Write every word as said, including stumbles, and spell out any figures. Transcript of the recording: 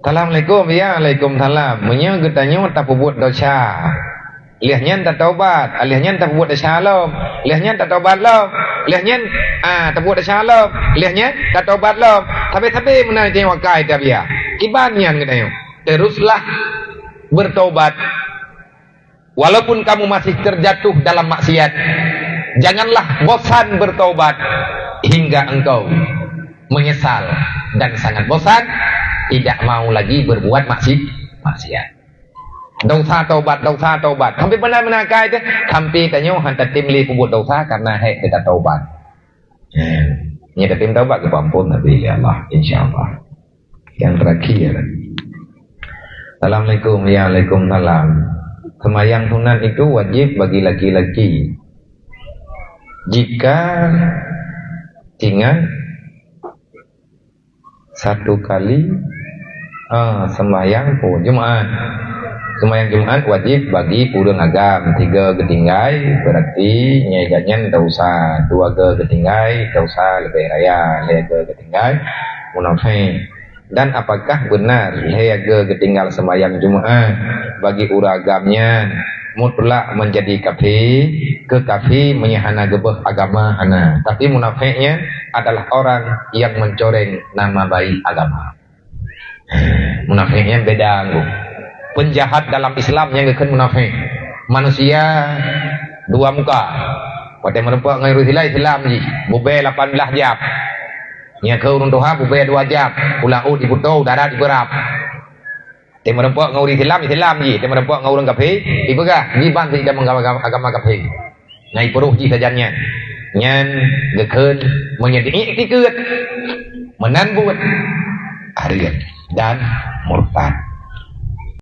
Assalamualaikum. Ya, waalaikumsalam. Meunyoe geutanyoe tapeubuet desya, lheueh nyan tataubat, lheueh nyan tapeubuet desya lom, lheueh nyan tataubat lom, lheueh nyan, ah, tapeubuet desya lom, lheueh nyan tataubat lom. Sabe-sabe meunan tanyoe akai tabiah. Kiban nyan geutanyoe. Teruslah bertobat. Walaupun kamu masih terjatuh dalam maksiat, janganlah bosan bertobat hingga engkau menyesal dan sangat bosan, tidak mau lagi berbuat maksi-, maksiat. Dosa taubat, dosa taubat. Sampai benar-benar kai teh, sampai tanyoe han tatem lé peubuet dosa karena hek teuka taubat. Eh, nyoe tatem taubat geupeuampon Nabi lé Allah, insya Allah. Yang terakhir. Assalamualaikum. Ya, waalaikumsalam. Sembahyang sunat itu wajib bagi laki-laki. Jika ingat satu kali, ah, sembahyang pun Jumaat. Sembahyang Jumaat wajib bagi ureuëng agam. Tiga geutinggai, berarti nyan dosa. Dua ga geutinggai, dosa lebih raya. Lhée ga geutinggai, munafik. Dan apakah benar lhée ga geutinggal sembahyang Jumaat bagi ureuëng agam nyan mutlak menjadi kafir? Keu kafir meunyo hana geubeuh agama, hana. Tapi munafik nyan adalah orang yang mencoreng nama baik agama. Munafik nyan beda anggô. Penjahat dalam Islam nyang geukheun munafik. Manusia dua muka. Watée meureumpok ngon ureuëng Islam, Islam jih. Bubé lapan belas jam. Nyang keu ureuëng tuha bubé dua jam. Ulak ôt iputo, udara ibeurap. Teumeureumpok ngon ureuëng Islam, Islam jih. Teumeureumpok ngon ureuëng kafé, ipeugah, jiban sih agama, agama kafé. Ngai peuruh jih sajan nyan. Nyan geukheun meunyoe iktikeuet meunan buet hareuem dan murtad.